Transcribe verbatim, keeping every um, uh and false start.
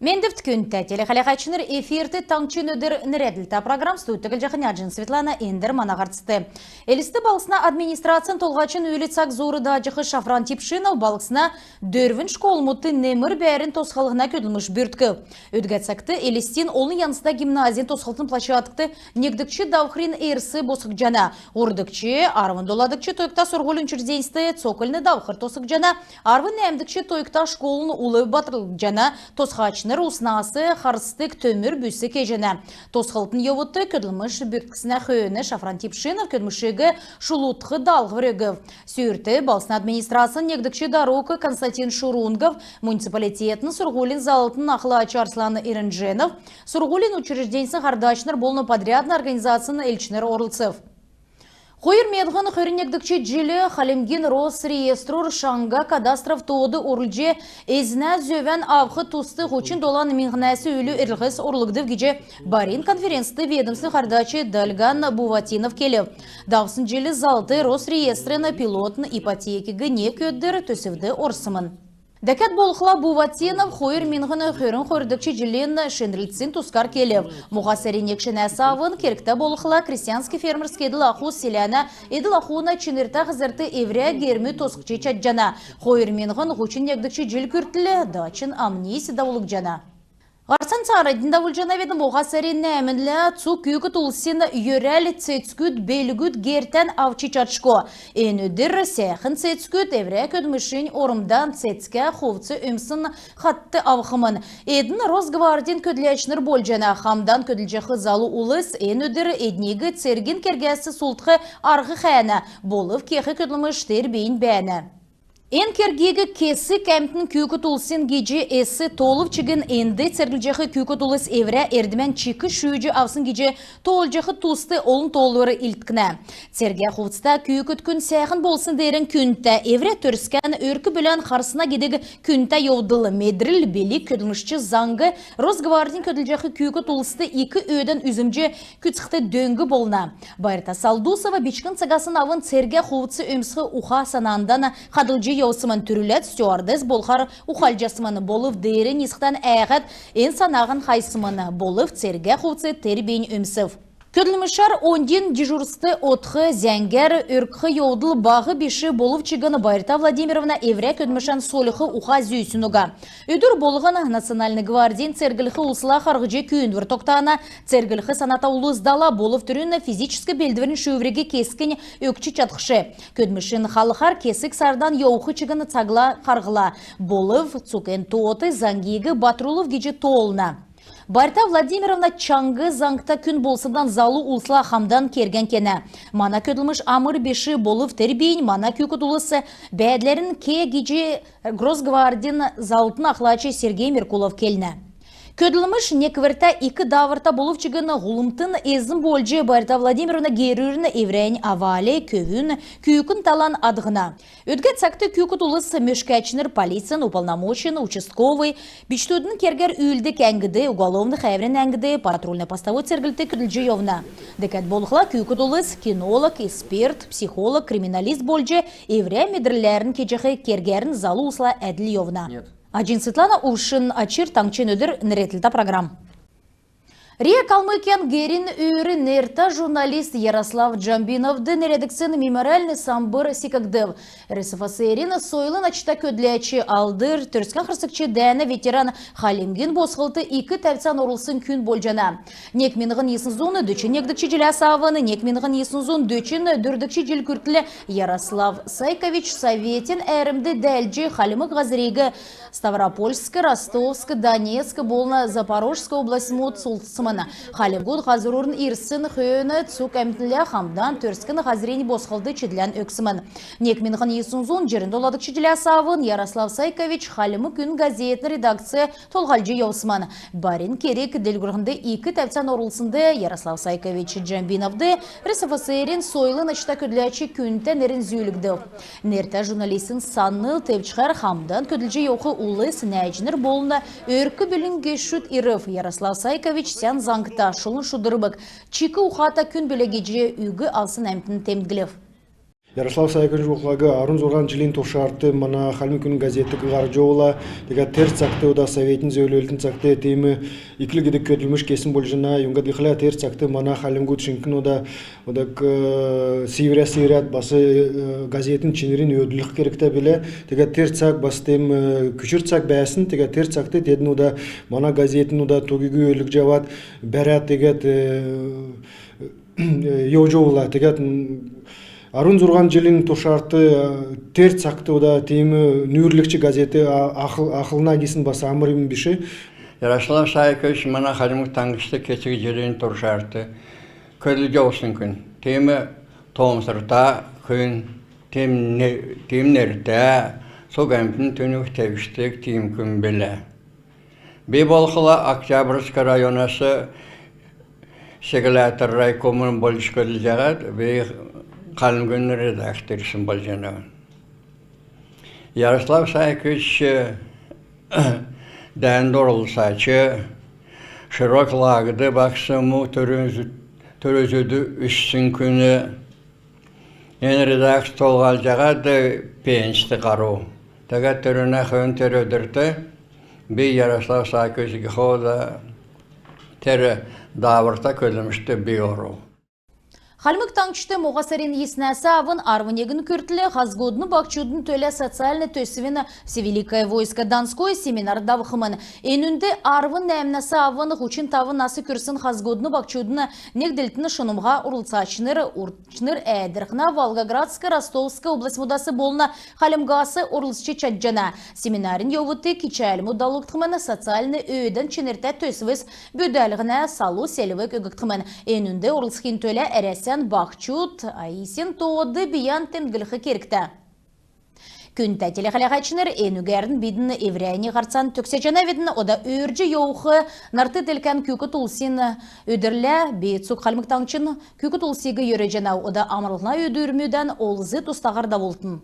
Мендвт, күндтә телехәләһәчнр! Эфирт «Таңһчин өдр» нерәдлтә программ. Студьд Җаханяҗин Светлана. Эндр мана һарцд. Элст балһсна администрацин толһачин үүл цаг зуур дааҗах Шафран Тепшинов балһсна дөрвн школмудт немр бәәрн тосхлһна көдлмш бүрткв. Өдгә цагт Элстин олн янзта гимназин тосхлтын площадкд негдгч давхрин эрс босхгдҗана. Һурвдгч, арвн доладгч тойгта сурһулин учрежденьст цокольн давхр тосхгдҗана. Арвн нәәмдгч тойгта школын ул батрулгдҗана. Тосхачнр уснас харсдг төмр бүс кеҗәнә. Тосхлтын йовудт көдлмш бүрткснә хөөн Шафран Тепшинов көдлмшиг шулутх даалһвр өгв. Сүүрт балһсна администрацин негдгч дарук Константин Шурунгов, муниципалитетин сурһулин заллтын ахлач Арслан Ирендженов, сурһулин учрежденьсин һардачнр болн подрядн организацин элчнр орлцв. Хойр миңһн хөрн негдгч җил Хальмгин Росрееструр шаңһа кадастров тоод орулҗ, эзнә зөвән авх туст һучн долан миңһнәс үлү эрлһс орулгдв гиҗ байрин конференцд ведомствин һардач Дальган Буватинов келв. Давсн җил заллт Росреестрин пилотн ипотекиг нег өдр төсвд орсмн. Дәкәд болхла Буватинов хойр миңһн хөрн хойрдгч җилин шинрлтсин тускар келв. Моһа сарин негнәс авн кергтә болхла крестьянск-фермерск эдл-ахус селәнә эдл-ахун чинртә һазрт эврә гермүд тосхҗ чадҗана. Хойр миңһн һучн негдгч җил күртл дачин амнись давулгдҗана. Һарцан цааранднь давулҗанавидн. Моһа сарин нәәмнлә цуг күүкд улсин йөрәл цецгүд, белгүд гертән авч чадшго. Эн өдр сәәхн цецгүд эврә көдлмшин ормдан цецгә хувц өмсн хатд авхмн. Эдн Росгвардин көдләчнр болҗана. Хамдан көдлҗәх залу улс эн өдр эдниг цергин кергәс сулдх арһ хәәнә. Болв кех көдлмш тер бийнь бәәнә. Эн кергиг кесг әмтн күүкд улсин гиҗ эс тоолв чигн, энд церглҗәх күүкд улс эврә эрдмән чик шүүҗ авсн гиҗ тоолҗах туст олн тоолвр илдкнә. Цергә хувцта күүкд күн сәәхн болсн деерән күндтә, эврә төрскән, өрк-бүлән харсна гидг күндтә йовдл. Медрл, билг, көдлмшч заң Росгвардин көдлҗәх күүкд улст ик өөдән үзмҗ күцхд дөң болна. Байрта Салдусова бичкн цагасн авн цергә хувц өмсх уха-санандан хадһлҗ йовсмн. Түрүләд стюардесс болхар ухалҗасмн. Болв деер нисхдән әәһәд эн санаһан хайсмн. Болв цергә хувц тер бийнь өмсв. Көдлмшәр оньдин дежурствд одх, зәңгәр өргх йовдл баһ биш болв чигн Байрта Владимировна эврә көдлмшән сольх уха зүүсн уга. Өдр болһн Национальн гвардин церглх улсла харһҗ күүндвр тогтана. Церглх саната улс дала. Болв түрүн физическ белдврин шүүвриг кесгнь өгч чадхш. Көдлмшин халхар кесг сардан йовх чигн цагла харһла. Болв цуг эн тоот заңгиг батрулв гиҗ тоолна. Байрта Владимировна чаңһ заңта күн болсндан залу улсла хамдан кергән кенә. Мана көдлмш амр биш, болв тер бийнь мана күүкд улс бәәдләрн ке гиҗ Росгвардин заллтын ахлач Сергей Меркулов келнә. Көдлмш неквртә, ик дааврта болв чигн һулмтын эзн болҗ Байрта Владимировна герүрн эврәннь аваль, көвүн, күүкн талан адһна. Өдгә цагт күүкд улс мөшкәчнр, полицин уполномоченн, участковый, бичкдүдин кергәр үүлддг әңгд, уголовн хәәврин әңгд, патрульн-постовой церглтд көдлҗ йовна. Дәкәд болхла күүкд улс кинолог, эксперт, психолог, криминалист болҗ эврә медрләрн кеҗәх кергәрн залу улсла әдл йовна. Аҗин Светлана, Увшин Очр, «Таңһчин өдр» нерәдлтә программ. РИА «Калмыкиян герин өөр» нертә журналист Ярослав Джамбиновд нерәдгдсн мемориальн самбр секгдв. РСФСР-ин сойлын ачта көдләч, Алдр Төрскән харсгч дәәнә ветеран, Хальмгин босхлтд ик тәвцән орулсн күн болҗана. Нег миңһн йисн зун дөчн негдгч җиләс авн нег миңһн йисн зун дөчн дөрвдгч җил күртл Ярослав Сайкович Советин әәрмд дәәлдҗ, Хальмг һазриг Ставропольск, Ростовск, Донецк болн Запорожск областьмуд сулдхсмн. Хальмгуд һазрурн ирсн хөөн цуг әмтнлә хамдан Төрскн һазрин босхлтд чидлән өгсмн. Нег миңһн йисн зун җирн доладгч җиләс авн Ярослав Сайкович «Хальмг үнн» газетин редакцд толһалҗ йовсмн. Байрин керг-делгрлһнд ик тәвцән орулснд Ярослав Сайкович Джамбиновд РСФСР-ин сойлын ачта көдләч күндтә нерн зүүлгдв. Нертә журналистин санл тевчхәр хамдан көдлҗ йовх улс, нәәҗнр болн өрк-бүлин гешүд ирв. Ярослав Сайкович сән заңта, шулун шудрмг, чик ухата күн билә гиҗ үг авсн әмтн темдглв. Ярослав Саикович Бухлаг арвн зурһан җилин туршарт мана «Хальмг үнн» газетиг һардҗ йовла. Тегәд тер цагт ода советин зөвлврин цагт тиим икл гидг көдлмш кесн болҗана. Юңгад гихлә тер цагт мана хальмгуд шинкн ода, ода к-, сиврәс ирәд бас газетин чинрин өөдлүлх кергтә билә. Тегәд тер цаг бас тиим күчр цаг бәәсн. Тегәд тер цагт тедн ода мана газетин ода тугиг өөдлүлҗ авад, бәрәд, тегәд йовҗ йовла. Тегәд арвн зурһан җилин туршарт тер цагт ода тиим нүүрлгч газет ахлна гисн бас амр юм биш. Ярослав Саикович мана Хальмг Таңһчд кесг җилин туршарт көдлҗ йовсн күн. Тиим тоомсрта күн, тиим нертә, цуг әмтн түүниг тевчдг тиим күн билә. Би болхла Октябрьск районас сегләтр райкомин болҗ көдлҗәһәд, би «Хальмг үнн» редакторсин болҗана. Ярослав Саикович дәәнд орлцач, широк лагд багс му төрүз-, төрүзүд өссн күн. Эн редакцд толһалҗ авад пенсд һару. Тегәд терүнә хөөн тер өдрт би Ярослав Саиковичиг хойр тер дааврта көдлмшт би орв. Хальмг Таңһчд моһа сарин йиснәс авн арвн негн күртл хазгудын баһчудын төлә социальн төсвин «Всевеликое войско Донское» семинар давхмн. Энүнд арвн нәәмнәс авн һучн тавн нас күрсн хазгудын баһчудын негдлтин шунмһа орлцачнр, урчнр Әәдрхнә, Волгоградск, Ростовск областьмудас болн Хальмгас орлцҗ чадҗана. Семинарин йовудт кичәлмүд давулгдхмн, социальн өөдән чинртә төсвс, бүдәлһнә салу селвг өггдхмн. Энүнд орлцхин төлә Әрәсән баһчуд АИС-ин тоод бийән темдглх кергтә. Күндтә телехәләһәчнр, энүгәрн бидн эврәннь һарцан төгсәҗәнәвидн. Ода өөрдҗ йовх нарт-делкән күүкд улсин өдрлә би цуг Хальмг Таңһчин күүкд улсиг йөрәҗәнәв. Ода амрлһна өдрмүдән олз-тустаһар давултн.